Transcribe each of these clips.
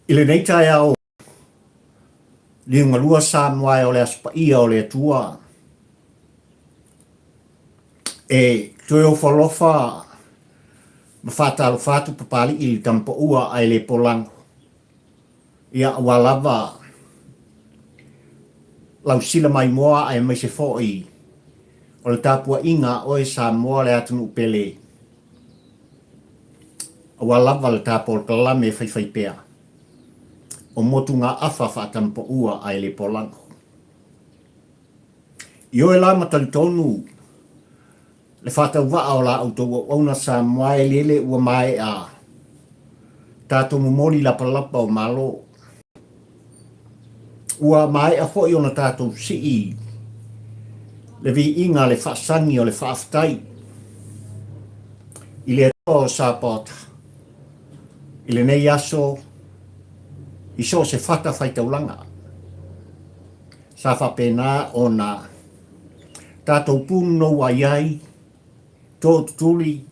I lenei taeao liugalua Samoa e o le Aso Paia o le Atua, e toe ofo alofa ma faatalofa atu Papalii i le Tamapaua ae le polago, ia aua lava lau sila maimoa aemaise foi o le tapuaiga a oe Samoa le atunuu pele. Aua lava le ta polokalame faifaipea o motugaafa faatampaua ae le polago. Ioe la ma talitonu le faatauvaa o la outou auauna Samoa e lele ua maea tatou momoli lapalapa o Malo. Ua maea foi ona tatou sii le viiga le faasagi o le faafetai i le Atua o Sapaota i lenei aso i so o se fata faitaulaga sa faapena ona tatou punonou ai ai tootutuli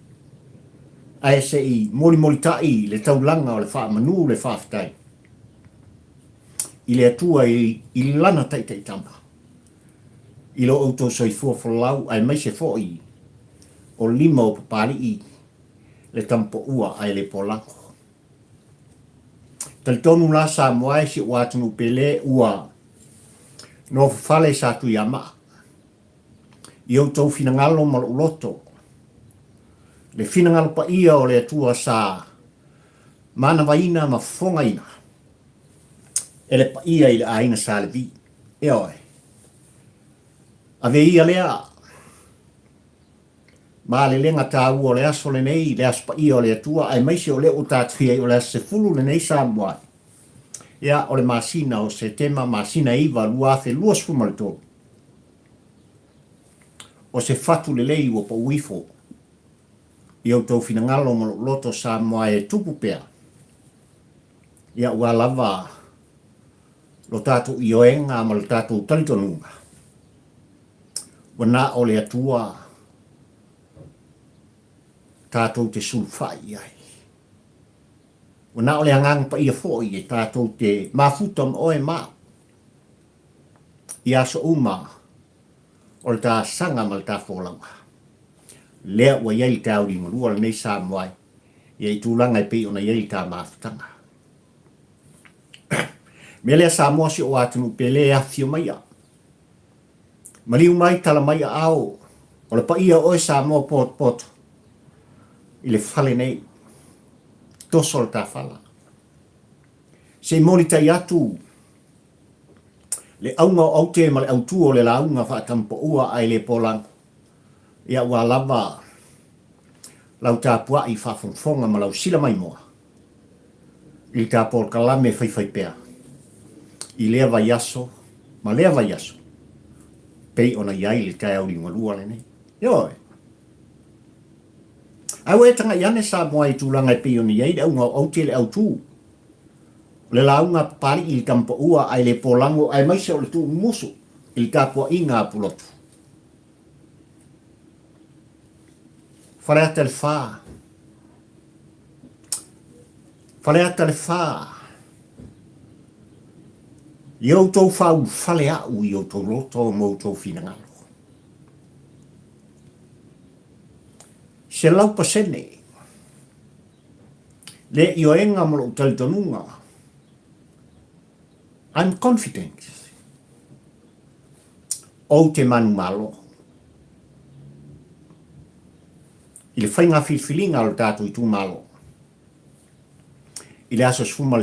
ae se i molimolitai le taulaga o le faamanu le faafetai i le Atua i Lana taitaitama i lo outou soifua folau aemaise foi o lima o Papalii le Tamapoua ae le polago. Talitonu la Samoa e si ou atunuu pele ua nofofale sa Tuiamaa i outou finagalo ma lou loto, le finagalo paia o le Atua sa manavaina ma fofogaina e le paia i le aiga Sa Levi. Ioe. Ave ia lea malelega taua o le aso lenei, le aso paia o le Atua, aemaise o lea ua tatou i ai o le aso 10 lenei Samoa. Ia, o le masina o Setema, masina e 9, 2023. O se fatu lelei ua pau ifo i outou finagalo ma lou loto Samoa e tupu pea, ia ua lava lo tatou ioega ma lo tatou talitonuga, ua na o le Atua tatou te sulufai i ai. Ua na o le Agaga Paia foi e tatou te mafuta ma oe ma au i aso uma o le ta saga ma le ta folauga. Lea ua i ai le taeao lenei Samoa ia i tulaga e pei ona i ai le ta mafutaga. Mea lea Samoa si ou atunuu pele e afifio maia. Maliu mai tala mai aao o le paia o oe Samoa potopoto i le fale nei. Toso le ta fala. Se i molitai atu le auga o aute ma le autu o le lauga faatampaua ae le polago. Ia ua lava lau tapuai faafogafoga ma lau sila maimoa i le ta polokalame faifaipea i lea vaiaso ma lea vaiaso pei ona i ai le taeao liugalua lenei. Ioe. Ae ua e tagai ane Samoa i tulaga e pei ona i ai le auga o aute le autu o le lauga a Papalii i le Tamapaua ae le polago aemaise o le tuumumusu i le tapuaiga a Pulotu. Faleata le fa. Faleata le fa. I outou faaulufale a'u i outou loto ma outou finagalo. 100% le ioega ma lou talitonuga. I'm confident. Ou te manumalo i le faiga filifiliga a lo tatou itumalo i le aso 13 ma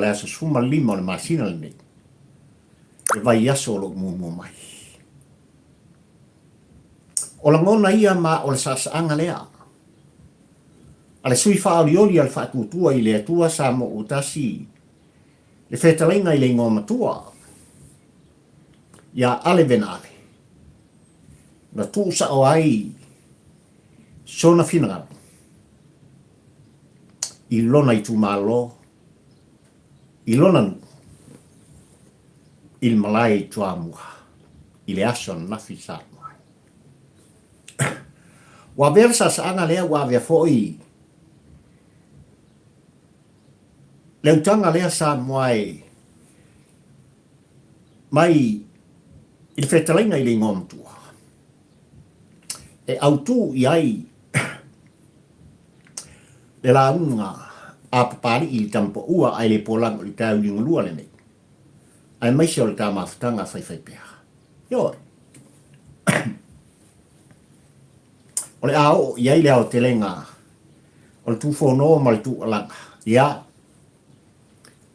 le aso 15 o le masina lenei, le vaiaso o lo o muamua mai. O lagona ia ma o le saasaaga lea a le sui faaolioli a le Faatuatua i le Atua Samoa ua tasi le fetalaiga i le igoa matua iā Ale Vena Ale, na tuusao ai sona finagalo i lona itumalo, i lona nuu, i le malae i Toamua i le aso ananafi Samoa. Ua avea le saasaaga lea ua avea foi. Le autaga lea Samoa e mai i le fetalaiga i le igoa matua e autū i ai le lauga a Papalii i le Tamapaua ae le polaga o le taeao liugalua lenei, aemaise o le ta mafutaga faifaipea. Ioe. O le a oo i ai le aotelega o le tufono ma le tuualaga, ia,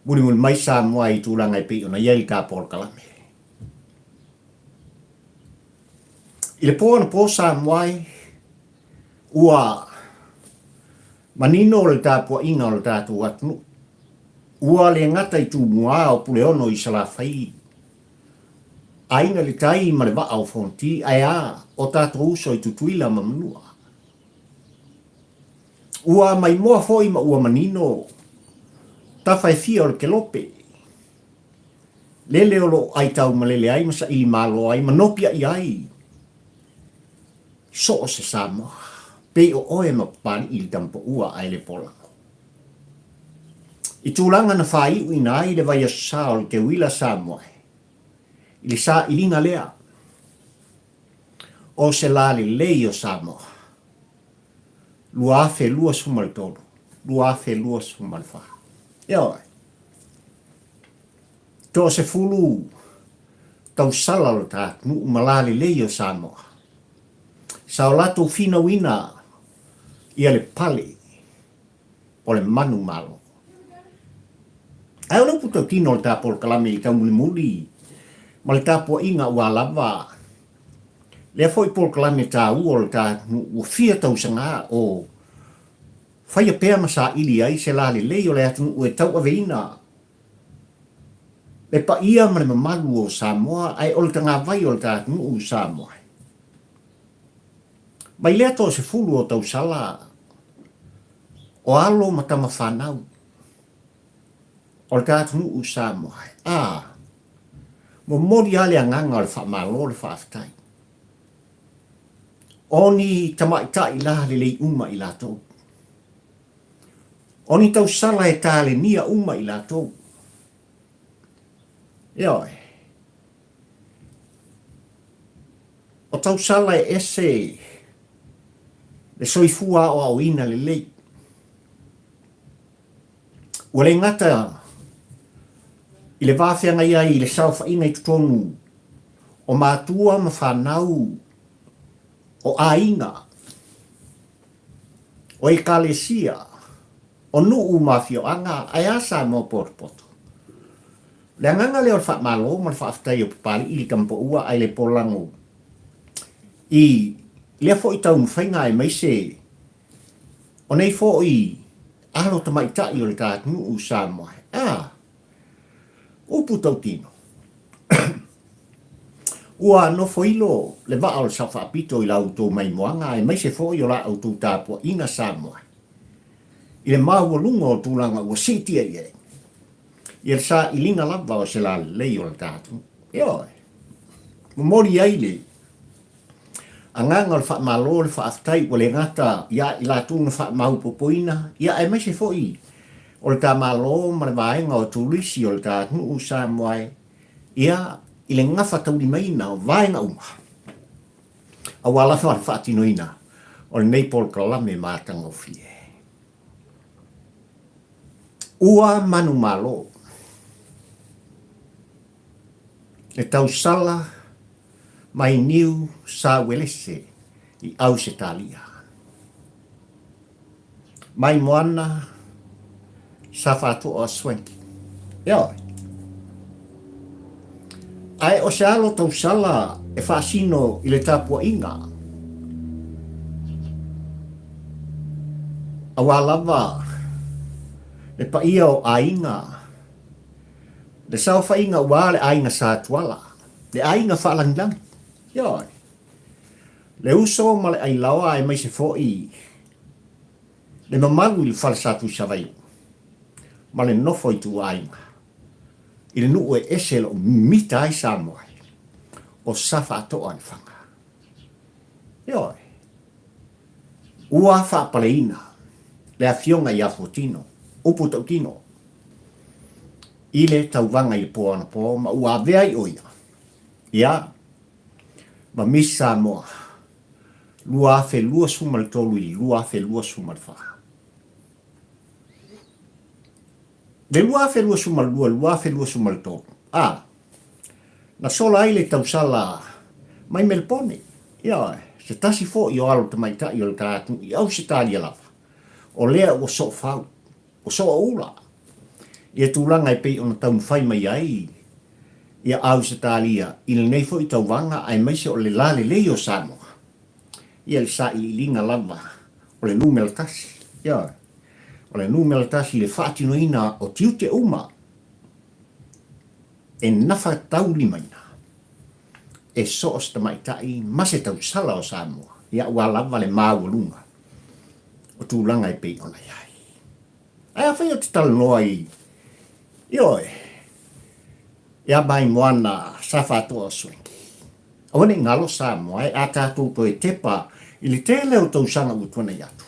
mulimuli mai Samoa i tulaga e pei ona i ai le ta polokalame. I le po anapo Samoa e, ua manino le tapuaiga o le tatou atunuu. Ua le gata i Tumua o Puleono i Salafai, Aiga i le Tai ma le Vaa o Fonoti, ae a o tatou uso i Tutuila ma Manua. Ua maimoa foi ma ua manino tafa e fia o le kelope, lele o lo o aitaumalele ai ma saili malo ai ma nopiai ai so o se Samoa, pei o oe ma Papalii i le Tamapaua ae le Polago. I tulaga na faaiuina ai le vaiaso sa o le Teuila Samoa i le sailiga lea o se lalelei o Samoa 2023, 2024. Ioe. Toasefulu tausala o le ta atunuu ma lalelei o Samoa. Sa o latou finauina ia le pale o le manumalo. Ae o le upu tautino o le ta polokalame i le taumulimuli ma le tapuaiga ua lava lea foi polokalame taua o le ta atunuu ua fia tausaga o faia pea ma saili ai se lalelei o le atunuu e tauaveina le paia ma le mamalu o Samoa ae o le tagavai o le ta atunuu Samoa. Mai lea toasefulu o tausala o alo ma tama fanau o le ta atunuu Samoa, a momoli lava le agaga o le faamalo le faafetai. O ni tamaitai la lelei uma i latou. O ni tausala e talenia uma i latou. Ioe. O tausala e ese le soifua aoaoina lelei. Ua le gata i le va feagai ai i le saofaiga i totonu o matua ma fanau o aiga, o ekalesia, o nuu ma afioaga, ae a Samoa potopoto. O le agaga lea o le faamalo ma le faafetai o Papalii i le Tamapaua ae le Polago i lea foi taumafaiga aemaise o nei foi alo tamaitai o le ta atunuu Samoa. A, upu tautino. Ua nofoilo le vaa o le Sao Faapito i la outou maimoaga aemaise foi o la outou tapuaiga Samoa i le maualuga o tulaga ua siitia i ai ia le sailiga lava o se lalelei o le ta atunuu. Ioe. Momoli ai le agaga o le faamalo, le faafetai ua le gata ia i latou na faamaupopoina, ia aemaise foi o le ta Malo ma le vaega o turisi o le ta atunuu Samoa e, ia, i le gafataulimaina o vaega uma, aua lava le faatinoina o lenei polokalame matagofie. Ua manumalo le tausala mai Niu Sauelese i Ausetalia. Mai Moana sa faatoa Swanky. Ioe. Ae o se alo tausala e faasino i le tapuaiga, aua lava le paia o aiga, le saofaiga ua le aiga Sa Tuala, le aiga faalagilagi. Ioe. Le uso ma le ailaoa aemaise foi le mamalu i le fale Sa Tuisavaiu ma le nofo ituaiga i le nuu e ese lou mimita ai Samoa o Safaatoa Lefaga. Ioe. Ua faapaleina le afioga ia Fuatino, upu tautino. i le tauvaga i le po anapo ma ua avea ai ʻo ia, ia, ma Miss Samoa 2023 i le 2024. Le 2022 2023, a, na sola ai le tausala mai Melepone, ioe, se tasi foi o alo tamaitai o le ta atunuu i Ausetalia lava, o lea ua soofau, ua sooula ia tulaga e pei ona taumafai mai ai ia Ausetalia i lenei foi tauvaga aemaise o le lalelei o Samoa, ia le sailiiliga lava o le numera tasi, ioe, o le numera tasi i le faatinoina o tiute uma e nafataulima e so o se tamaitai ma se tausala o Samoa, ia aua lava le maualuga o tulaga e pei ona i ai. Ae afai ou te talanoa i, ioe, ia Maimoana sa faatoa o Swanky, aua ne i galo Samoa e a tatou toe tepa i le tele o tausaga ua tuanai atu.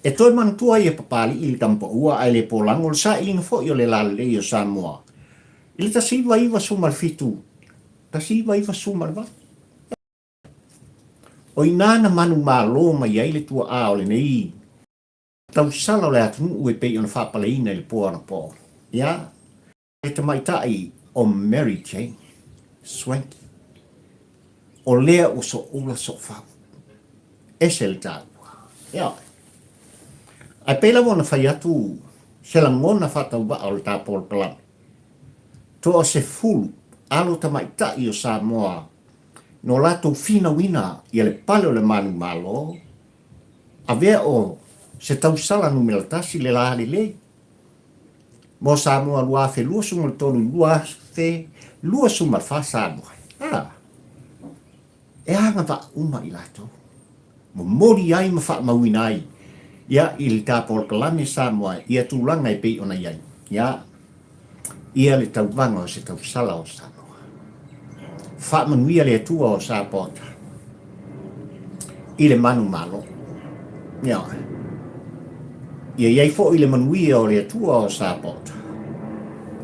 E toe manatua ai e Papalii le tamapaua ae le polago le sailiga foi o le lalelei o Samoa i le 1997, 1998. O i ina na manumalo mai ai le tuaa o lenei tausala o le atunuu e pei ona faapaleina i le po anapo. Ia, le tamaitai o Mary Jane Swanky, o lea ua sooula soofau. Ese le taua. Ioe. Ae pei lava ona fai atu se lagona faatauvaa o le ta polokalame, toa 10 alo tamaitai o Samoa no latou finauina ia le pale o le manumalo, avea o se tausala numera tasi le lalelei mo Samoa 2023 2024 Samoa. A, e agavaa uma i latou. Momoli ai ma faamauina ai ia i le ta polokalame Samoa ia tulaga e pei ona i ai. Ia, ia le tauvaga o se tausala o Samoa. Faamanuia le Atua o Sapaota i le manumalo. Ioe. Ia i ai foi le manuia o le Atua o Sapaota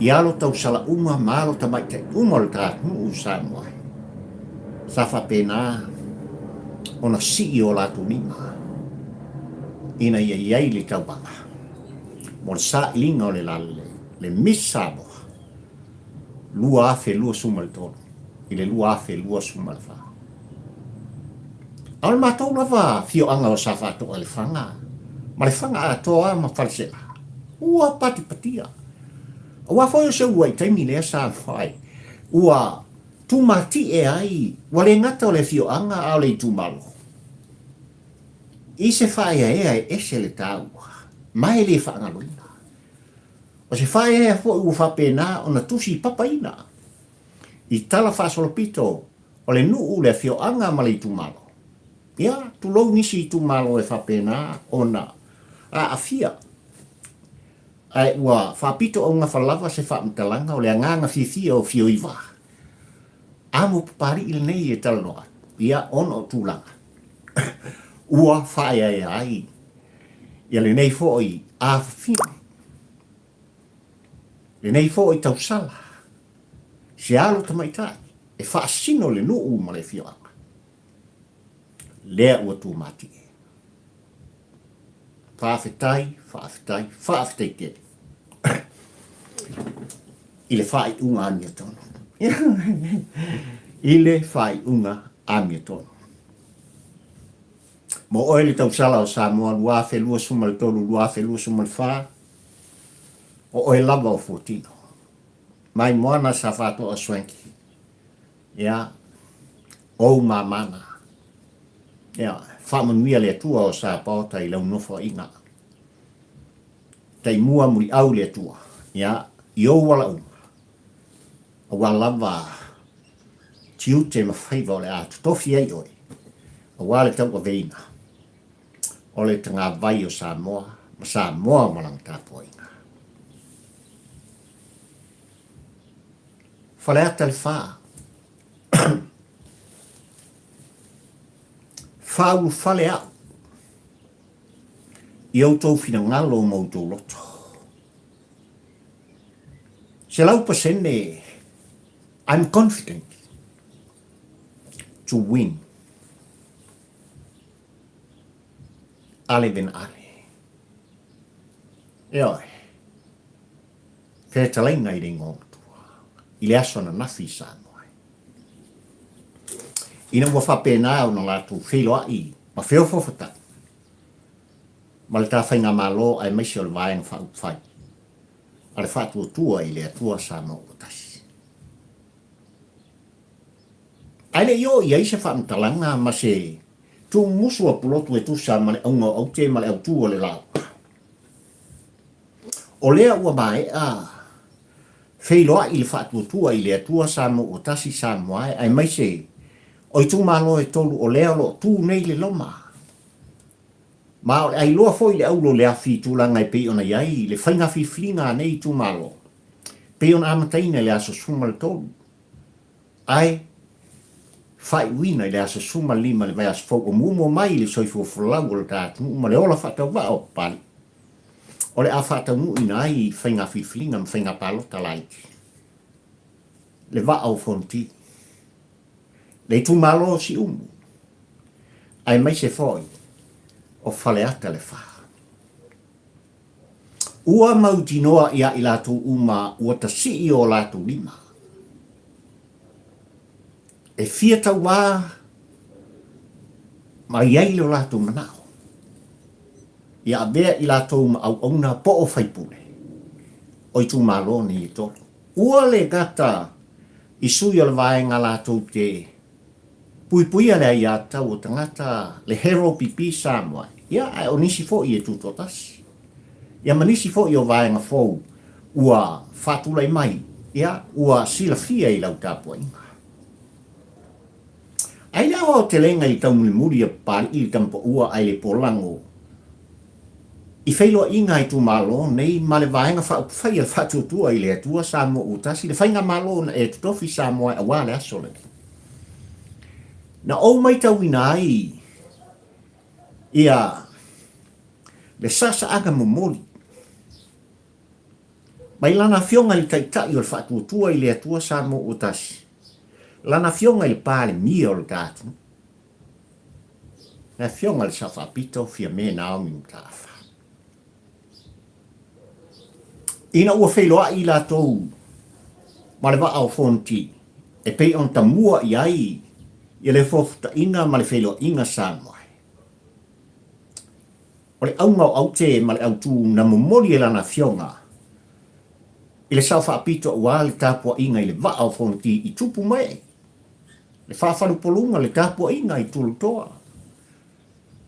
i alo tausala uma ma alo tamaitai uma o le ta atunuu Samoa. Sa faapena ona sii o latou lima ina ia i ai le tauvaga mo le sailiga o le lalelei, le Miss Samoa 2023 i le 2024. A o le matou lava afioaga o Safaatoa i Lefaga, ma Lefaga atoa ma Falese'a, ua patipatia. Aua foi o se uluai taimi lea sa fai, ua tumati'e ai, ua le gata o le afioaga a o le itumalo. I se faaeaea e ese le taua, ma e le faagaloina. O se faaeaea foi ua faapena ona tusi papaina i tala faasolopito o le nuu, le afioaga ma le itumalo. Ia, tulou nisi itumalo e faapena ona aafia, ae ua faapito augafa lava se faamatalaga o le agaga fiafia o Fioiva. Amo Papalii lenei e talanoa atu, ia, ona o tulaga ua faaeaea ai ia lenei foi afafine, lenei foi tausala, se alo tamaitai e faasino le nuu ma le afioaga, lea ua tumatie. Faafetai, faafetai, faafetai tele i le faaiuga amiotonu. I le faaiuga amiotonu. Mo oe le tausala o Samoa 2023 2024, o oe lava o Fuatino. Mai moana sa faatoa Swanky. Ia, ou mamana. Ia, faamanuia le Atua o Sapaota i lau nofoaiga. Taimua muliau le Atua, ia, i ou ala uma, aua lava tiute ma faiva o le a totofi ai oe, aua le tauaveina o le tagavai o Samoa ma Samoa ma lana tapuaiga. Faleata le Fa. Faaulufale au i outou finagalo ma outou loto. 100% I'm confident to win. Ale ben ale. Ioe. Fetalaiga i le igoa matua, i le aso ananafi i Samoa ai. Ina ua faapena ona latou feiloai ma feofoofotai ma le ta faigamalo aemaise o le Vaega Faaupufai a le Faatuatua i le Atua Samoa ua Tasi. Ae le i oo i ai se faamatalaga ma se tuumusu a Pulotu e tusa ma le auga o aute ma le autū o le lauga. O lea ua maea feiloai le faatuatua i le Atua Samoa ua tasi Samoa e, aemaise o itumalo e tolu o lea o lo o tu nei le loma. Ma o le a iloa foi le aulo o le afi i tulaga e pei ona i ai le faiga filifiliga a nei itumalo, pei ona amataina i le aso 13 ae faaiuina i le aso 15 i le vaiaso fou o muamua mai i le soifua folau o le ta atunuu ma le ola faatauvaa o Papalii. O le a faataunuuina ai faiga filifiliga ma faiga palota laiti. Le vaa o Fonoti, le itumalo o Siumu, aemaise foi o Faleata le Fa. Ua mautinoa ia i latou uma ua tasii o latou lima. E fia tauā ma i ai lo latou manao. Ia avea i latou ma auauna po o faipule o itumalo nei e tolu. Ua le gata i sui o le vaega latou te puipuia le aiatatau o tagata, le Hero PP Samoa, ia ae o nisi foi e tutoatasi. Ia ma nisi foi o vaega fou ua faatulai mai, ia ua silafia i lau tapuaiga. Ai le aoaotelega i taumulimuli a Papalii le Tamapaua ai le Polago i feiloaiga a itumalo nei ma le Vaega Faaupufai a le Faatuatua i le Atua Samoa ua Tasi, le Faigamalo na e totofi Samoa aua le aso lenei. Na ou maitauina ai ia le saasaaga momoli mai Lana Afioga i le Taitai o le Faatuatua i le Atua Samoa ua Tasi, Lana Afioga i le Palemia o le ta atunuu, le Afioga i le Sao Faapito Fiame Naomi Mataafa. Ina ua feiloai i latou ma le vaa o Fonoti e pei ona tamua i ai ia le fofotaiga ma le feiloaiga Samoa. O le auga o aute ma le autū na momoli e lana afioga i le Sao Faapito aua le tapuaiga i le vaa o Fonoti i tupu mai ai le faafalupoluga le tapuaiga i Tulutoa,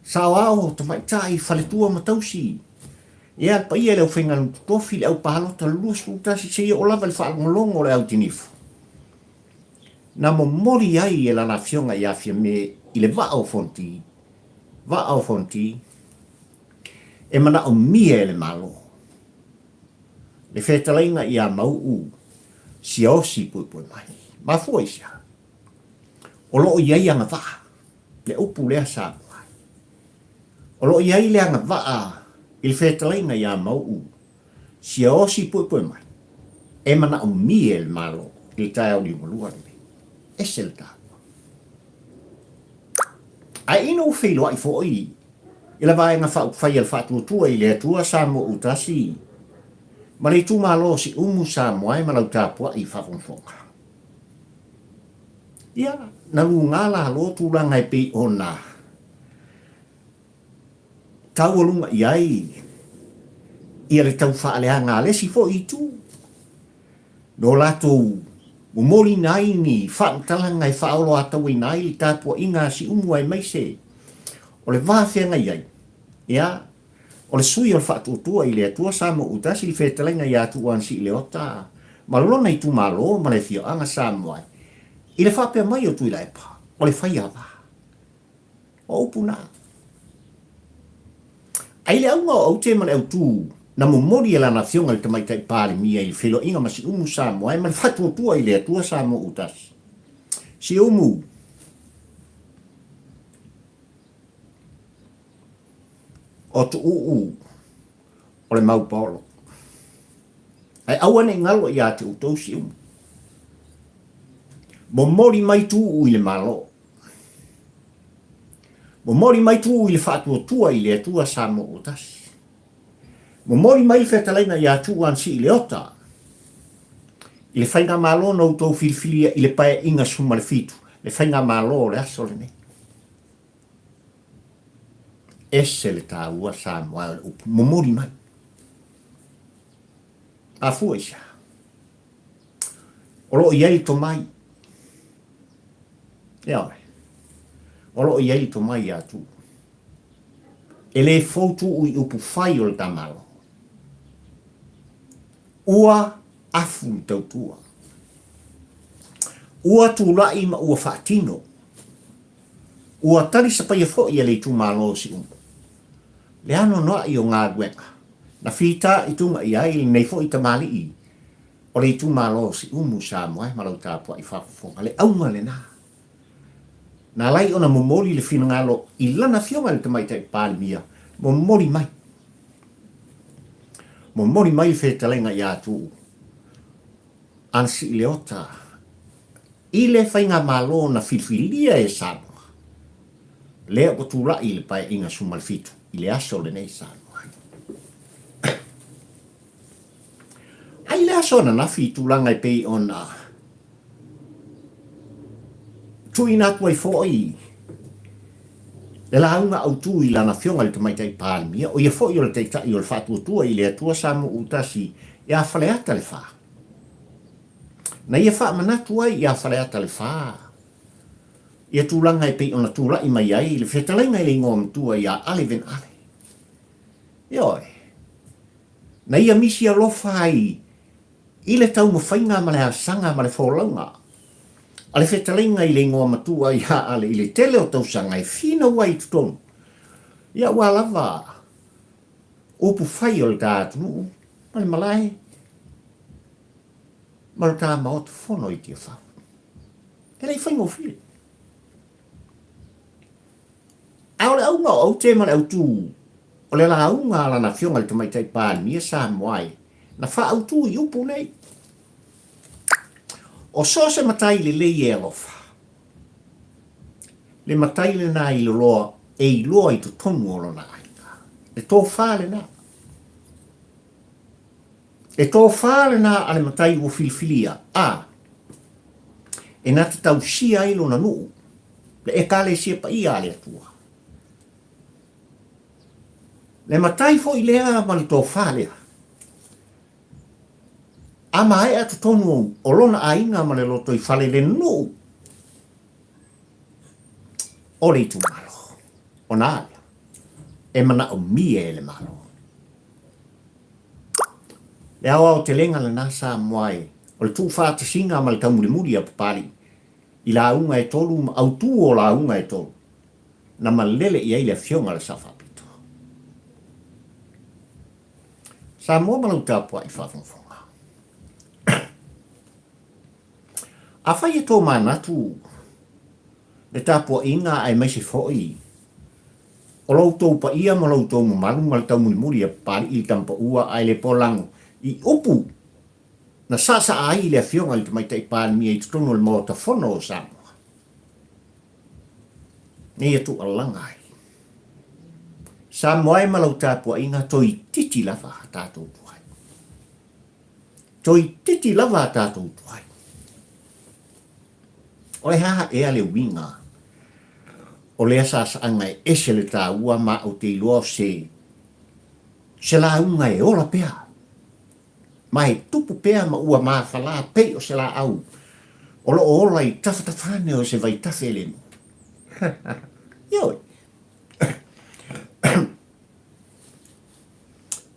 saoao, tamaitai, faletua ma tausi, ia le paia i le aufaigaluega totofi, le au palota 21 seia oo lava i le faalogologo o le au tinifu na momoli ai e lana afioga ia Fiame i le vaa o Fonoti Vaa o Fonoti, e manaomia e le Malo le fetalaiga ia Mau'u Siaosi Puepuemai. Mafua i se aha? O lo o i ai agavaa, le upu lea Samoa ai. O lo o i ai le agavaa i le fetalaiga ia Mau'u Siaosi Puepuemai e manaomia e le Malo i le taeao liugalua lenei. Ese le taua. Ae ina ua feiloai foi i le Vaega Faaupufai a le Faatuatua i le Atua Samoa Utasi ma le itumalo o Siumu Samoa e ma lau tapuai faafogafoga. Ia, na luga lalo tulaga e pei ona taualuga i ai ia le tau faaleaga a le isi foi itu. No latou momoliina ai ni faamatalaga e faaoloatauaina ai le tapuaiga a Siumu aemaise o le va feagai ai, ia, o le sui o le Faatuatua i le Atua Samoa Utasi le fetalaiga ia Tuuanasii Leota ma lona itumalo ma le afioaga Samoa i le faapea mai o Tuilaepa, o le faiava. O upu na. Ai le auga o Aute ma le Autū na momoli e lana afioga i le Tamaitai Palemia i le feiloaiga ma Siumu Samoa e ma le faatuatua i le Atua Samoa Utasi. Siumu! O Tuuu o le mau paolo. Ae aua ne i galo ia te outou Siumu. Momoli mai Tuuu i le Malo. Momoli mai Tuuu i le Faatuatua i le Atua Samoa ua tasi. Momoli mai le fetalaiga ia Tuuu Anasii Leota i le Faigamalo na outou filifilia i le Paeaiga 17, le Faigamalo o le aso lenei. Ese le taua Samoa o le upu momoli mai. Afua i se a? O lo o i ai le tomai. Ioe. O lo o i ai le tomai ia Tuuu. E le fou Tuuu i upu fai o le ta Malo. Ua afu le tautua. Ua tulai ma ua faatino. Ua tali sapaia foi e le itumalo o Siumu le anoanoai o galuega na fitaituga i ai lenei foi tamalii o le itumalo o Siumu Samoa ma lau tapuai faafofoga. Le auga lena na alai ona momoli le finagalo i lana afioga i le Tamaitai Palemia, momoli mai. Momoli mai le fetalaiga ia Tuuu Anasii Leota I le faigamalo na filifilia e Samoa, lea ua tulai i le Paeaiga 17 i le aso lenei Samoa. Ai le aso ananafi i tulaga e pei ona tuuina atu ai foi le lauga autu i lana afioga i le Tamaitai Palemia, o ia foi o le Taitai o le Faatuatua i le Atua Samoa ua Tasi ia Faleata le Fa. Na ia faamanatu ai ia Faleata le Fa ia tulaga e pei ona tulai mai ai le fetalaiga i le igoa matua ia Ale Ven Ale. Ioe, na ia misi alofa ai i le taumafaiga ma le asaga ma le folauga a le fetalaiga i le igoa matua ia Ale i le tele o tausaga e finau ai i totonu ia aua lava upu fai o le ta atunuu ma le malae ma lo ta Maota Fono i Tiafau. E le i faigofie. A o le auga o aute ma le autū o le lauga a lana Afioga i le Tamaitai Palemia Samoa e na faautū i upu nei, O so se matai lelei e alofa, le matai lena i loloa e iloa i totonu o lona aiga. Le tofa lena. E tofa lena a le matai ua filifilia, a e na te tausia ai lona nuu, le Ekalesia paia a le Atua. Le matai foi lea ma le tofa lea, a maea totonu o lona aiga ma le lotoifale le nuu o le itumalo, ona a lea e manaomia e le Malo. Le aoaotelega lena Samoa e o le tuufaatasiga ma le taumulimuli a Papalii i lauga e tolu ma autū o lauga e tolu na malele i ai le Afioga a le Sao Faapito. Samoa ma lau tapuai faafogafoga. Afai e tōmanatu le tapuaiga aemaise foi o lo outou paia ma lo outou mamalu ma le taumulimuli a Papali'i le Tamapaua ae le Polago i upu na saasaa ai le Afioga i le Tamaitai Palemia i totonu o le Maota Fono o Samoa. Nei ia tuualalaga ai. Samoa e ma lau tapuaiga toititi lava a tatou tuai. Toititi lava a tatou tuai. O le aha ea le uiga o lea saasaaga e ese le taua ma ou te iloa o se se lauga e ola pea ma e tupu pea ma ua mafalā pei o se laau o lo o ola i tafatafa ane o se vaitafe lemu. Ioe.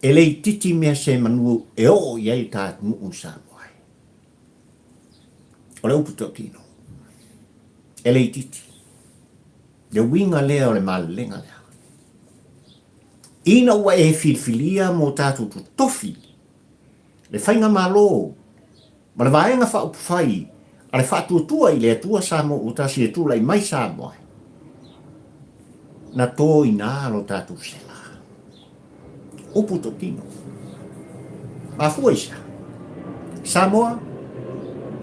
E le itiiti mea se manu e oo i ai ta atunuu i Samoa ai. O le upu tautino, e le itiiti. Le uiga lea o le malelega lea. Ina ua e filifilia mo tatou totofi le Faigamalo ma le Vaega Faaupufai a le Faatuatua i le Atua Samoa ua tasi e tulai mai Samoa, na tō ina lo tatou sela. Upu tautino. Mafua i se aha? Samoa,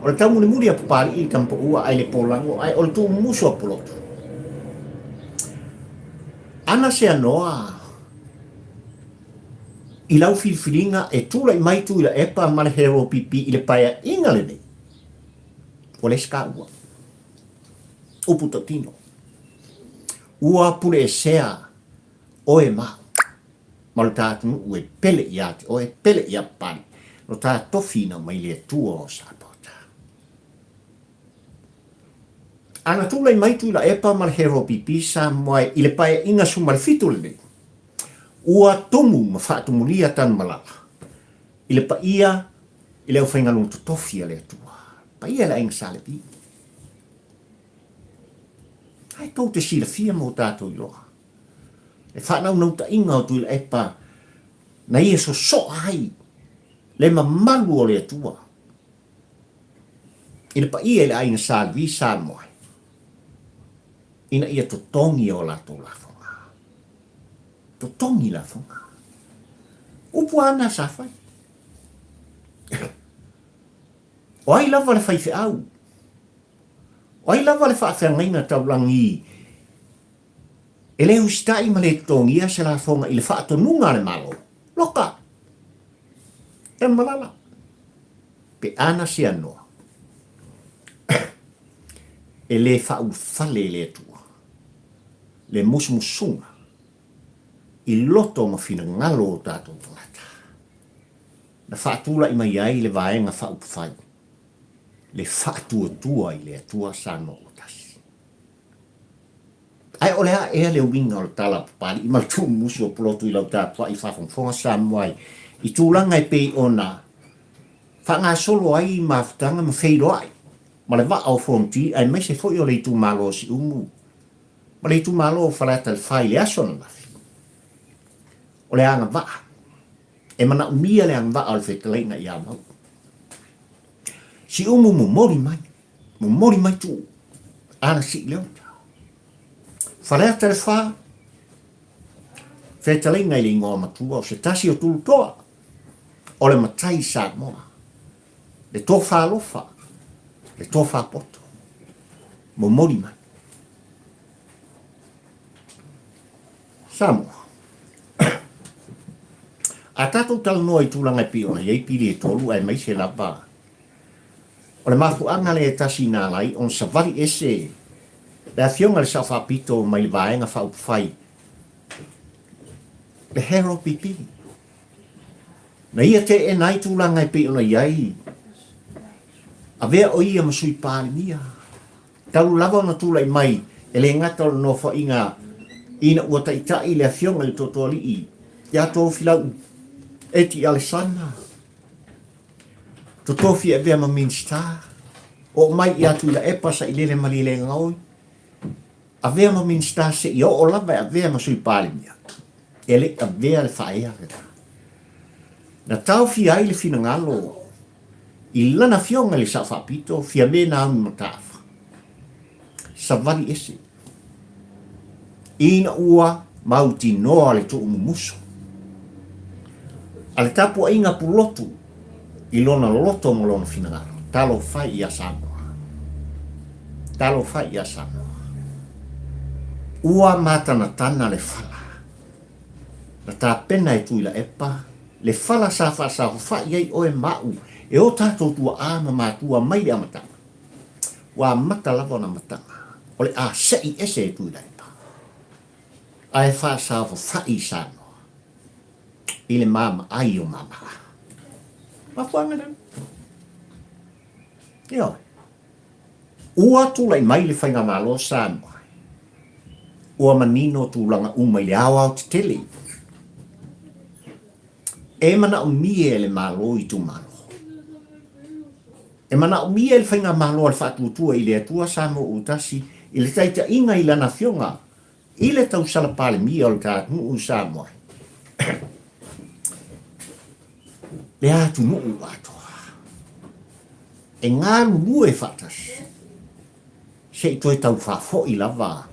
o le taumulimuli a Papali'i i le Tamapaua ae le polago ae o le tuumumusu a Pulotu. Ana seanoa i lau filifiliga e tulai mai Tuilaepa ma le Hero PP i le paeaiga lenei, ua leai se taua. Upu tautino. Ua puleesea oe ma au, ma lo ta atunuu e pele ia te oe, pele ia Papalii, lo ta tofi ina mai le Atua o Sapota. Ana tulai mai Tuilaepa ma le Hero PP Samoa i le paeaiga 17 lenei, ua tumu ma faatumulia Tanumalala i le paia i le aufaigaluega totofi a le Atua, paia i le aiga Sa Levi. Ai tou te silafia ma o tatou iloa le faanaunautai-ga o Tuilaepa na ia sosoa ai le mamalu o le Atua i le paia i le aiga Sa Levi Samoa ina ia totogi o latou lafoga. Totogi lafoga. Upu a na sa fai. O ai lava le faifeau? O ai lava le faafeagaiga taulagi e le usitai ma le totogia se lafoga i le faatonuga a le Malo? Loka! Tanumalala! Pe ana se anoa e le faaulufale i le Atua le musumusuga i loto ma finagalo o tatou tagata na faatulai mai ai le Vaega Faaupufai le faatuatua i le Atua Samoa ua tasi. Ae o le a ea le uiga o le tala a Papali'i ma le tuumusu o Pulotu i lau tapuai faafogafoga Samoa ai i tulaga e pei ona faagasolo ai mafutaga ma feiloai ma le vaa o Fonoti aemaise foi o le itumalo o Siumu ma le itumalo o Faleata le Fa i le aso ananafi. O le agavaa e manaomia le agavaa o le fetalaiga ia Mauu. Siumu momoli mai, momoli mai Tuuu, ana sii le ota. Faleata le Fa, fetalaiga i le igoa matua o se tasi o Tulutoa, o le matai Samoa, le tofa alofa, le tofa poto, momoli mai. Samoa. A tatou talanoa i tulaga e pei ona i ai pili e tolu aemaise lava o le mafuaaga lea e tasi na ala ai ona savali ese le Afioga i le Sao Faapito mai le Vaega Faaupufai le Harold Pipi. Na ia teena ai tulaga e pei ona i ai avea o ia ma Sui Palemia. Talu lava ona tulai mai, e le gata o le nofoaiga ina ua taitai le Afioga i le Tootooalii ia Tofilau Eti Alesana, totofi e avea ma Minisita, oo mai ia Tuilaepa Sailele Malielegaoi, avea ma Minisita seia oo lava e avea ma Sui Palemia, e le i avea le faaea lena. Na taofia ai le finagalo i lana afioga i le Sao Faapito, Fiame Naomi Mataafa, savali ese, ina ua mautinoa le tuumumusu a le tapuaiga pulotu i lona loto ma lona finagalo. Talofa e ia Samoa! Talofa e ia Samoa! Ua matanatana le fala Na tapena e Tuilaepa le fala sa faasaofai ai oe ma au e o tatou tuaa ma matua mai le amataga. Ua amata lava ona amataga, o le a se'i ese e Tuilaepa, ae faasaofai i Samoa i le maamaai o mamaa. Mafuaaga lena. Ioe. Ua tulai mai le Faigamalo Samoa, ua manino tulaga uma i le aoaotetele e manaomia e le Malo itumalo. E manaomia e le Faigamalo a le Faatuatua i le Atua Samoa ua Tasi i le taitaiga i Lana Afioga i le tausala Palemia o le ta atunuu i Samoa le atunuu atoa e galulue faatasi se i toe tau faafoi lava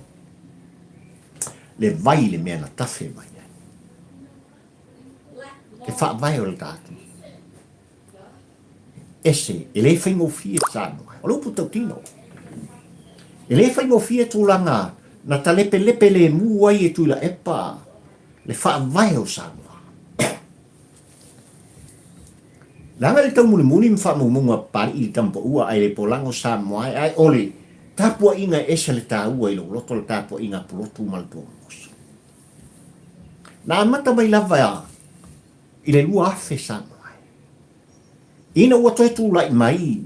le vai i le mea na tafe mai ai le faavae o le ta atunuu. ese, e le faigofie Samoa. O le upu tautino. E le faigofie tulaga na talepelepe lemu ai e Tuilaepa le faavae o Samoa. Leaga i le taumulimuli ma faamaumauga a Papalii i le Tamapaua ae le polago Samoa ae o le tapuaiga e ese le taua i lou loto le tapuaiga a Pulotu ma le Tuamaoso. Na amata mai lava i le 2000 Samoa ina ua toe tulai mai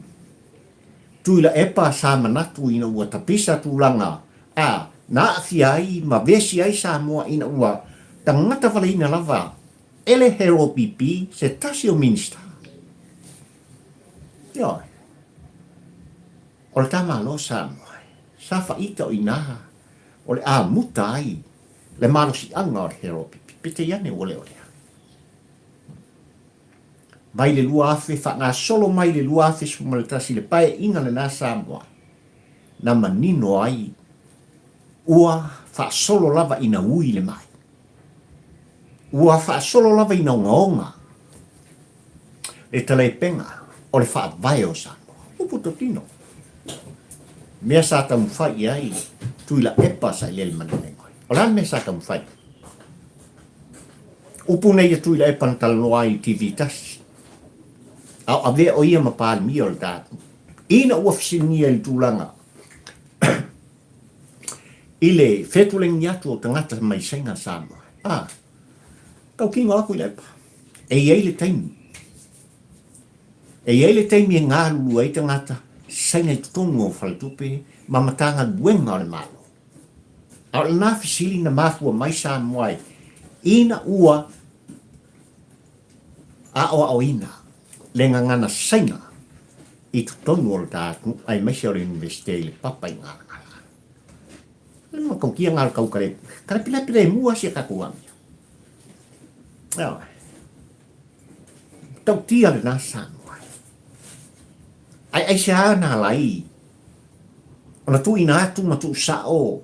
Tuilaepa sa manatu ina ua tapisa tulaga a na aafia ai ma vesi ai Samoa ina ua tagata valeina lava e le HLPP se tasi o Minisita. Ioe. O le ta Malo Samoa, sa faita o ina o le amuta ai le malosiaga o le HLPP. Peitai ane ua le o lea. Mai le 2000 faagasolo mai le 2011 le paeaiga lena Samoa na manino ai ua faasolo lava ina ui le mai. Ua faasolo lava ina ogaoga le talepega o le faavae o Samoa. Upu totino. Mea sa taumafai i ai Tuilaepa Sailele Malielegaoi. O le a le mea sa taumafai i ai? Upu nei a Tuilaepa na talanoa ai i le TV tasi, a o avea o ia ma Palemia o le ta atunuu. Ina ua fesiligia i le tulaga i le fetulegia atu o tagata mai Saina Samoa, a, tautino lava Tuilaepa, e i ai le taimi, e i ai le taimi e galulue ai tagata Saina i totonu o faletupe ma Matagaluega o le Malo. A o lena fesili na mafua mai Samoa ai ina ua aoaoina le gagana Saina i totonu o le ta atunuu aemaise o le Iunivesite i le papa i Galagala. Le matautia ngā kau kare, kare pila pila e mua si a tātou amia. Ioe. Matautia lena Samoa. Ai ai se a nā lai ona tuuina atu ma tuusao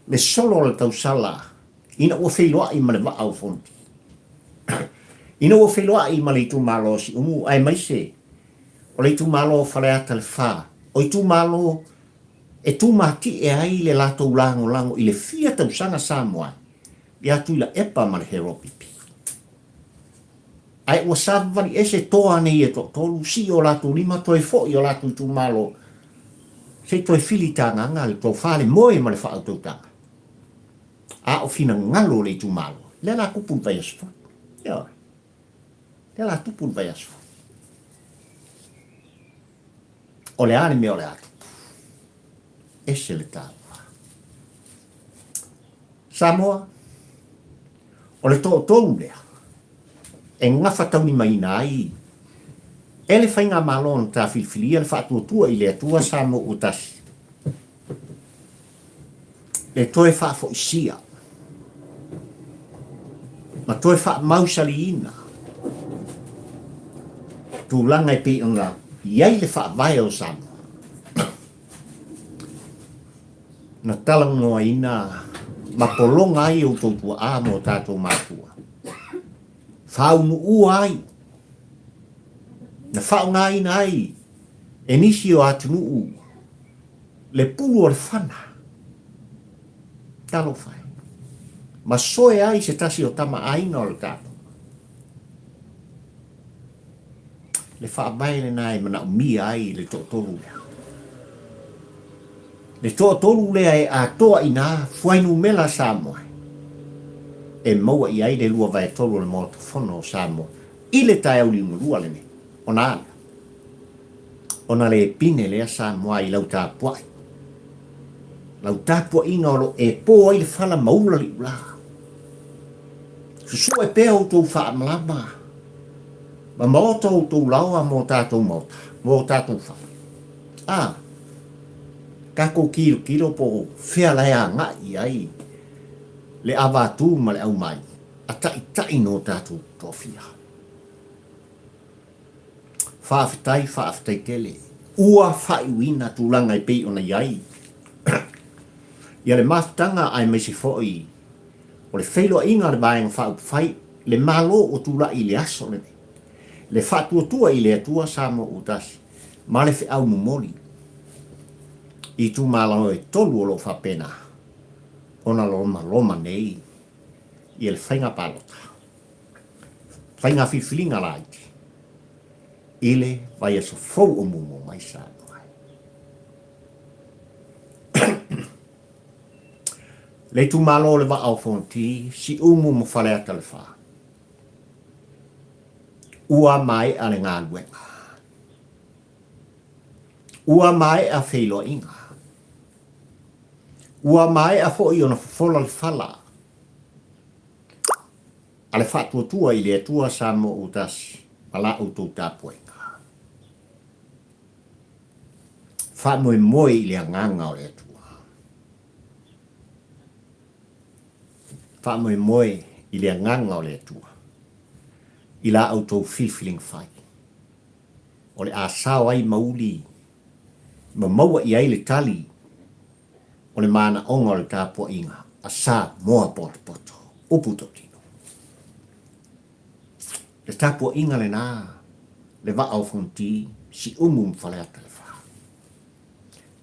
le solo o le tausala ina ua feiloai ma le vaa o Fonoti. Ina ua feiloai ma le itumalo o Siumu aemaise o le itumalo o Faleata le Fa, o itumalo e tumatie ai le latou lagolago i le fia tausaga Samoa ia Tuilaepa ma le Heropipi. Ae ua savavali ese toa nei e toatolu, sii o latou lima, toe foi o latou itumalo, se i toe fili tagaga le tofa, le moe ma le faautautaga. A o finagalo o le itumalo, lea la tupu le vaiaso fou. Ioe. Lea la tupu le vaiaso fou. O le a le mea o le a tupu? Ese le taua. Samoa, o le toatolu lea e gafataulimaina ai e le Faigamalo na ta filifilia le faatuatua i le Atua Samoa ua tasi, le toe faafoisia ma toe faamausaliina tulaga e pei ona i ai le faavae o Samoa. Na talanoaina ma pologa ai outou tuaa ma o tatou matua. Faaunuua ai, na faaaogaina ai e nisi o atunuu le pulu o le fana. Talofa e. Ma soe ai se tasi o tama aiga o le tatou. Le faavae lena e manaomia ai le toatolu lea. Le toatolu lea e atoa i nā fuainumera Samoa e maua i ai le 2/3 o le Maota Fono o Samoa i le taeao liugalua lenei. Ona a lea? Ona le pine lea Samoa i lau tapuai. Lau tapuaiga o lo e po ai le fala ma ula liulā. Susue pea outou faamalama ma maota outou laoa mo tatou maota, mo tatou fale. A, tatou tilotilo po o fea la e agai i ai le avatu ma le aumai a taitai no tatou toafia. Faafetai, faafetai tele. Ua faaiuina tulaga e pei ona i ai ia le mafutaga aemaise foi o le feiloaiga a le Vaega Faaupufai, le Malo ua tulai i le aso lenei. Le Faatuatua i le Atua Samoa ua tasi ma le feau momoli i itumalo e tolu o lo o faapena ona lomaloma nei ia le faiga palota, faiga filifiliga laiti i le vaiaso fou o muamua mai Samoa ai. Le itumalo o le Vaa o Fonoti, Siumu ma Faleata le Fa. Ua maea le galuega. Ua maea feiloaiga. Ua maea foi ona fofola le fala a le Faatuatua i le Atua Samoa ua tasi ma la outou tapuaiga. Faamoemoe i le agaga o le Atua. Faamoemoe i le agaga o le Atua i la outou filifiliga fai, o le a sao ai mauli ma maua i ai le tali o le manaoga o le tapuaiga a Samoa potopoto. Upu tautino. Le tapuaiga lena, le vaa o Fonoti, Siumu ma Faleata le Fa.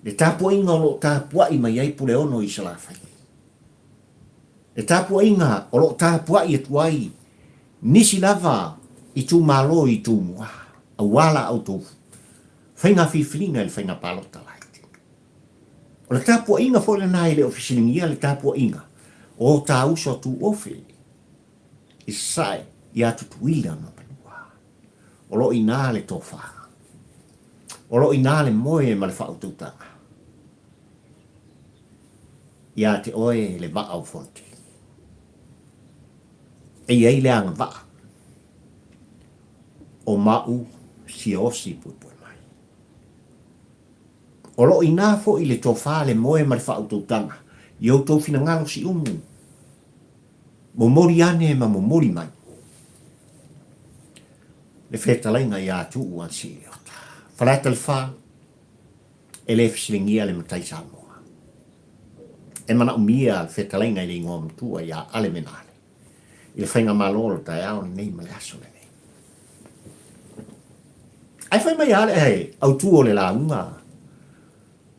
Le tapuaiga o lo o tapuai mai ai Puleono i Salafai. Le tapuaiga o lo o tapuai atu ai nisi lava itumalo i Tumua, aua la outou faiga filifiliga i le faiga palota laiti. O le tapuaiga foi lena e le o fesiligia le tapuaiga o ta uso a Tuofe i Sasae ia Tutuila ma Manua. O lo o i ina le tofa. O lo o i ina le moe ma le faautautaga. Ia te oe le vaa o Fonoti. E i ai le agavaa o ma'u siaosi puepue mai. O lo o i ina foi le tofa, le moe ma le faautautaga i outou finagalo siumu. Momoli ane ma momoli mai le fetalaiga ia Tuuu Ansi Leota. Faleata le Fa, e le fesiligia le matai Samoa. E manaomia le fetalaiga i le igoa matua ia Ale Menale i le faigamalo o le taeao lenei ma le aso lenei. Ae fai mai lava le autu o le lauga,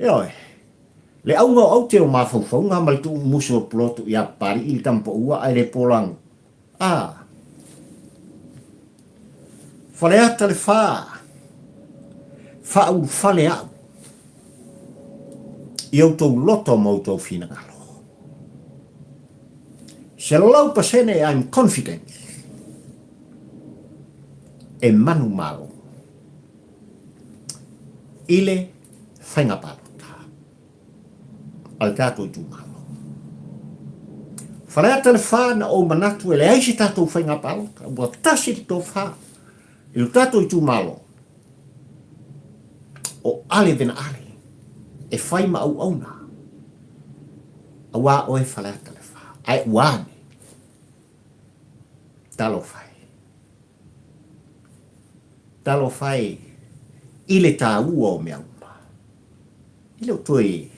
ioe, le auga o aute o mafaufauga ma le tuumumusu o pulotu ia Papali'i le tamapaua ae le polagu. A! Faleata le Fa, faaulufale au i outou loto ma outou finagalo. 100% I'm confident e manumalo i le faiga palota a le tatou itumalo. Faleata le Fa na ou manatu e leai se tatou faiga palota, ua tasi le tofa i lo tatou itumalo o Ale Vena Ale e fai ma auauna aua oe Faleata le Fa. Ae ua ane? Talofa e. Talofa e i le taua o mea uma. E le o toe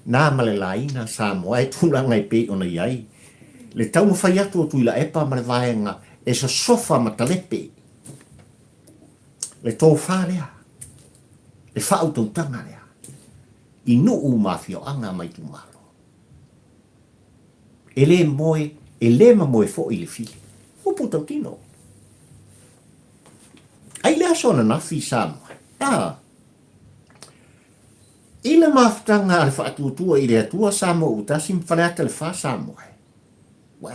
na ma le laina Samoa e tulaga e pei ona i ai le taumafai atu o Tuilaepa ma le vaega e sosofa ma talepe le tofa lea, le faautautaga lea i nuu ma afioaga ma itumalo. E le moe, e le mamoe foi le fili. Upu tautino. Ai le aso ananafi i Samoa, a, I le mafutaga a le Faatuatua i le Atua Samoa ua tasi ma Faleata le Fa Samoa. Wow!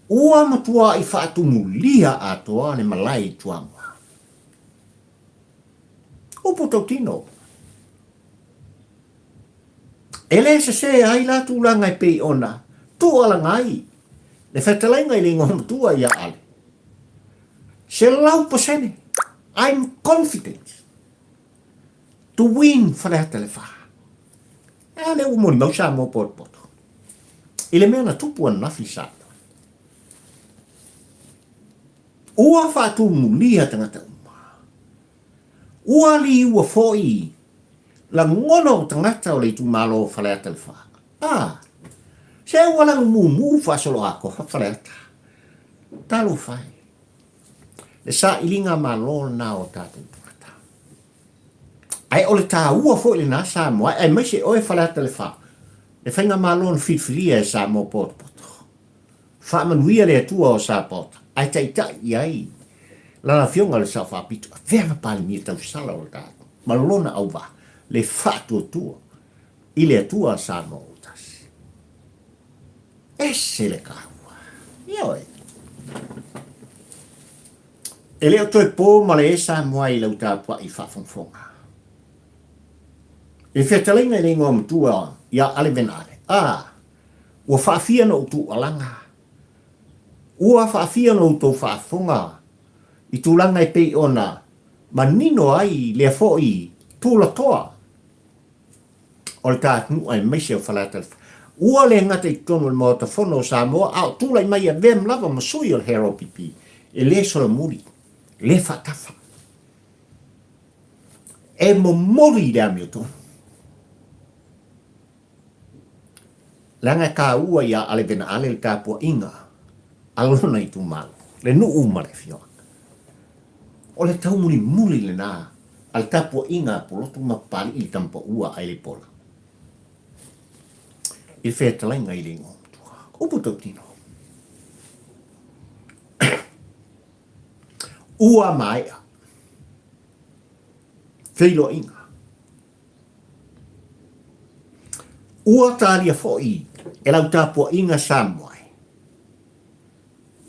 Ua matuai faatumulia atoa le malae i Tuamoa. Upu tautino. E le sesē ai la tulaga e pei ona tuualaga ai le fetalaiga i le igoa matua ia Ale. 100% I'm confident to win Faleata le Fa. A lea ua molimau Samoa potopoto i le mea na tupu ananafi i Samoa. Ua faatumulia tagata uma. Ua liua foi lagona o tagata o le itumalo o Faleata le Fa. A, se ua lagumumu faasoloatoa Faleata. Talofa e! Le sailiga malo lena o tatou tagata. Ae o le taua foi lena Samoa, aemaise oe Faleata le Fa, le faigamalo na filifilia e Samoa potopoto. Faamanuia le Atua o Sapaota, ae taitai i ai Lana Afioga le Sao Faapito, avea ma Palemia tausala o le tatou, ma lona auvaa, le faatuatua i le Atua a Samoa ua tasi. Ese le taua. Ioe. E le o toe po ma le e Samoa i lau tapuai faafogafoga. I le fetalaiga i le igoa matua ia Ale Venale, a, ua faafia na ou tuualaga, ua faafia na outou faafofoga i tulaga e pei ona manino ai lea foi tulatoa o le ta atunuu aemaise o Faleata Ua le gata i totonu o le Maota Fono o Samoa, a o tulai mai e avea lava ma sui o le HRPP, e le solomuli, le faatafa. E momoli i le amiotonu. Leaga e taua ia Ale Venaale le tapuaiga a lona itumalo, le nuu ma le afioaga. O le taumulimuli lena a le tapuaiga a Pulotu ma Papalii le Tamapaua a Elipola i le fetalaiga i le igoa matua. Upu tautino. Ua maea feiloaiga. Ua talia foi e lau tapuaiga Samoa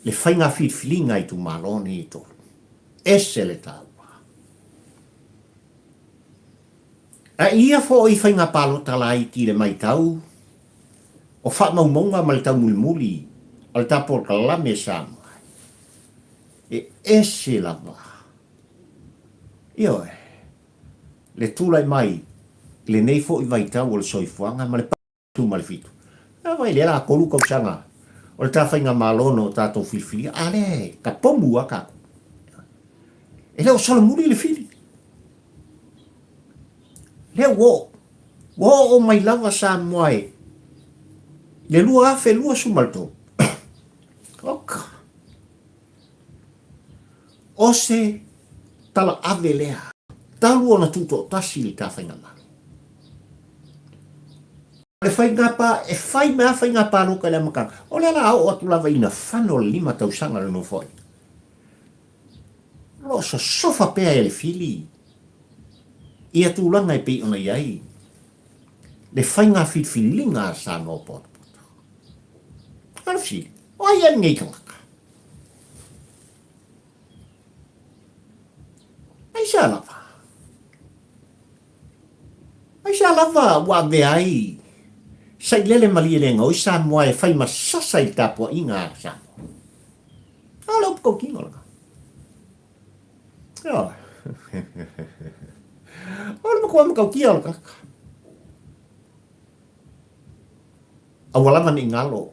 le faiga filifiliga i itumalo nei e tolu. Ese le taua. A i ia foi faiga palota laiti i le matau o faamaumauga ma le taumulimuli a le ta polokalame Samoa, e ese lava. Ioe, le tulai mai i lenei foi vaitau o le soifuaga ma le 47. A vai lea la kolu kausaga o le ta faigamalo na o tatou filifilia, a lea e kapomu a tatou. E le o solomuli le fili. Lea ua oo. Ua oo mai lava Samoa e le 2023. Oka. O se tala ave lea. Talu ona tutoatasi le ta faigamalo. O le faiga pa, e fai mai lava faiga palota i le amataga, o lea la a oo atu lava ina fano le lima tausaga o le Nofoaiga, o lo o sosofa pea e le fili ia tulaga e pei ona i ai le faiga filifiliga a Samoa potopoto. O le fesili, o ai ea lenei tagata? Aisea lava? Aisea lava ua avea ai Sailele Malielegaoi Samoa e fai ma sasa i le tapuaiga a Samoa? A o le upu tautino lena. Ioe. O le matua matautia o le tagata. Aua lava ne i galo.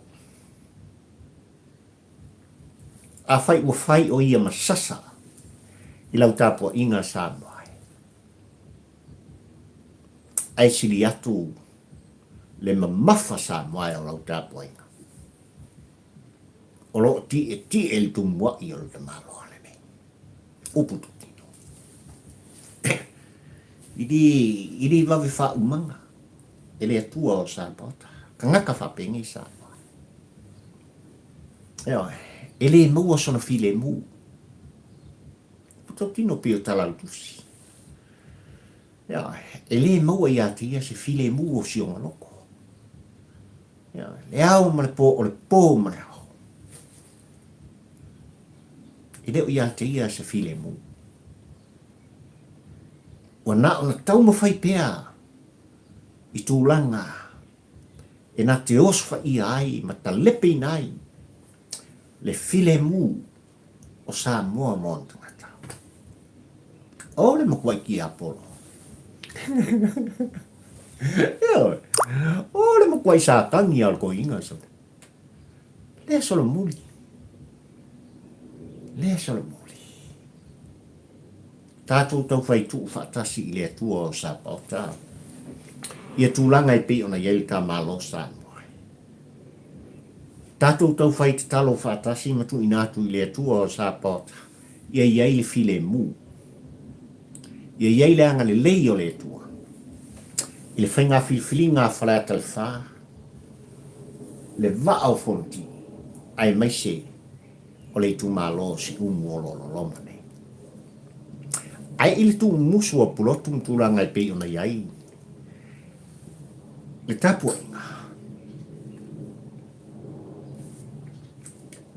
Afai ua fai o ia ma sasa i lau tapuaiga Samoa e. Ae sili atu le mamafa Samoa e o lau tapuaiga. O lo o tietie le tumuai o le tamaloa lenei. Upu totino. I li vave faaumaga e le Atua o Samoa. Tagata faapenei Samoa. Ioe, e le maua sona filemu. Ua tautino pei o tala o le tusi. Ioe, e le maua ia te ia se filemu o si ona loto. Ioe, le ao ma le po, o le po ma le ao. E le o ia te ia se filemu. Ua na ona taumafai pea i tulaga e na te osofaia ai ma talepeina ai le filemu o Samoa ma ona tagata. O le matuai tiapolo. Ioe. O le matuai Satani a o le toeaina sole. Lea solomuli. Lea solomuli. Tatou taufai tuu faatasi i le Atua o Sapaota ia tulaga e pei ona i ai le ta Malo Samoa. Tatou taufai tatalo faatasi ma tuuina atu i le Atua o Sapaota, ia i ai le filemu, ia i ai le agalelei o le Atua i le faiga filifiliga a Faleata le Fa, le Vaa o Fonoti, aemaise o le itumalo o Siumu o lo o loloma nei. Ae i le tuumumusu o Pulotu ma tulaga e pei ona i ai le tapuaiga,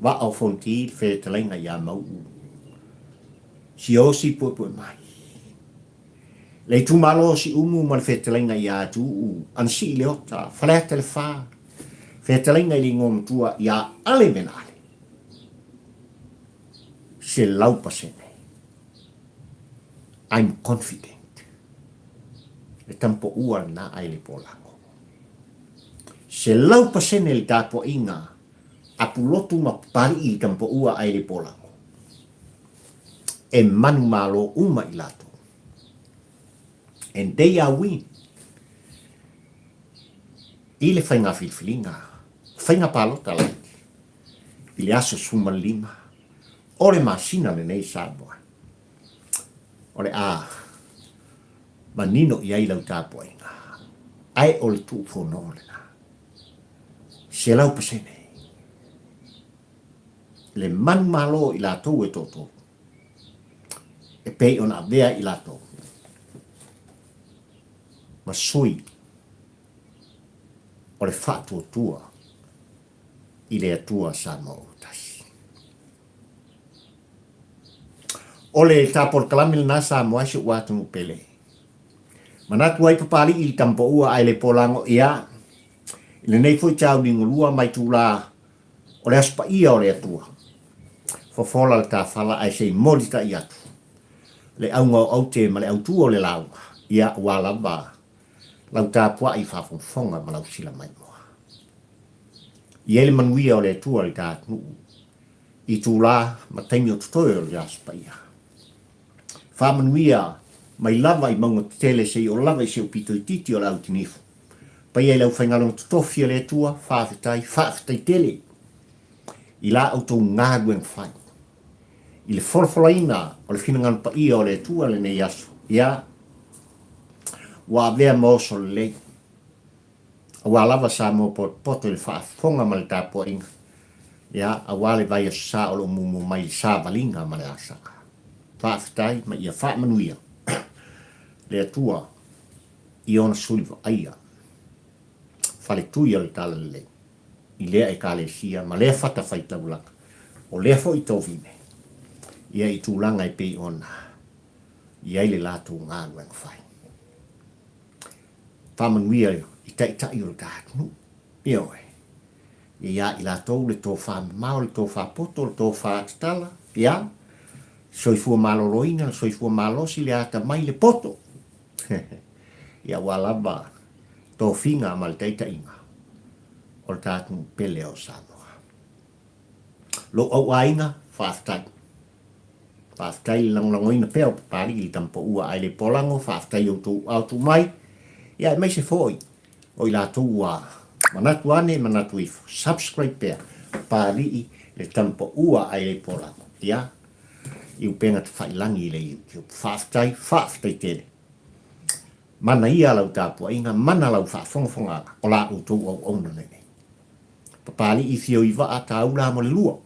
Vaa o Fonoti le fetalaiga ia Mauu, Siaosi puepue mai. Le itumalo o Siumu ma le fetalaiga ia Tuuu, Anasii Leota, Faleata le Fa, fetalaiga i le igoa matua ia Ale Menaale. 100%. I'm confident. Le tampoua lena ai le polago. 100% le tapuaiga a Pulotu ma Papali'i i le tampoua ai le polago. E manumalo uma i latou. And they are win. I le faiga filifiliga, faiga palota laiti, i le aso 15 o le masina lenei Samoa, o le a manino i ai lau tapuaiga, ae o le tuufono lena. 100%. Le manumalo i latou e toatolu, e pei ona avea i latou ma sui o le faatuatua i le Atua Samoa Autasi. O le ta polokalame lena Samoa e si ou atunuu pele. Manatu ai Papali'i i le Tamapaua ae le polago ia i lenei foi tauligolua mai tula o le Aso Paia o le Atua. Fofola le tafala ae se i molitai atu le auga o aute ma le autu o le lauga, ia ua lava lau tapuai faafogafoga ma lau silamaimoa. I ai le manuia o le Atua i le ta atunuu i itula ma taimi o totoe o le Aso Paia. Faamanuia mai lava i mauga tetele se i oo lava i si ou pito itiiti o le autinifu. Paia i le aufaigaluega totofi a le Atua, faafetai, faafetai tele i la outou galuega fai. I le folafolaina o le finagalo paia o le Atua lenei aso, ia, ua avea ma oso lelei. Aua lava Samoa potopoto i le faafofoga ma le tapuaiga, ia, aua le vaiaso sa o lo o mumu mai i le savaliga ma le asaga. Faafetai ma ia faamanuia le Atua i ona suli vaaia faletui o le Talalelei i lea Ekalesia ma lea fatafaitaulaga, o lea foi tovine, ia i tulaga e pei ona i ai le latou galuega fai. Faamanuia i taitai o le ta atunuu. Ioe. Ia ia i latou le tofa mamao, le tofa poto, le tofa tatala, ia, soifua maloloina, le soifua malosi, le atamai, le poto. Ia aua lava tofiga ma le taitaiga o le ta atunuu pele o Samoa. Lou au aiga, faafetai. Faafetai le lagolagoina pea o Papalii i le Tamapaua ae le Polago, faafetai i outou ao tuu mai, ia aemaise foi o i latou ua manatu ane manatu ifo, subscribe pea Papalii le Tamapaua ae le Polago, ia i upega tafailangi i le YouTube. Faafetai, faafetai tele. Mana ia lau tapuaiga, mana lau faafogafogaaga, o la outou auauna lenei. Papalii fio i vaa taula mo le lua.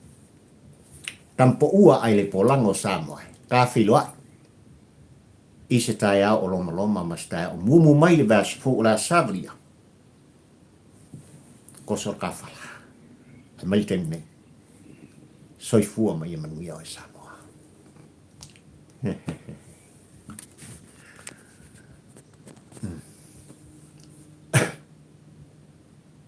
Tampoua ai le polago o Samoa e ka feiloai i se taeao o lomaloma ma se taeao o mumu mai le vaiaso fou o le a savalia. Koso le kafala. Ae mai le taimi nei. Soifua ma ia manuia oe Samoa.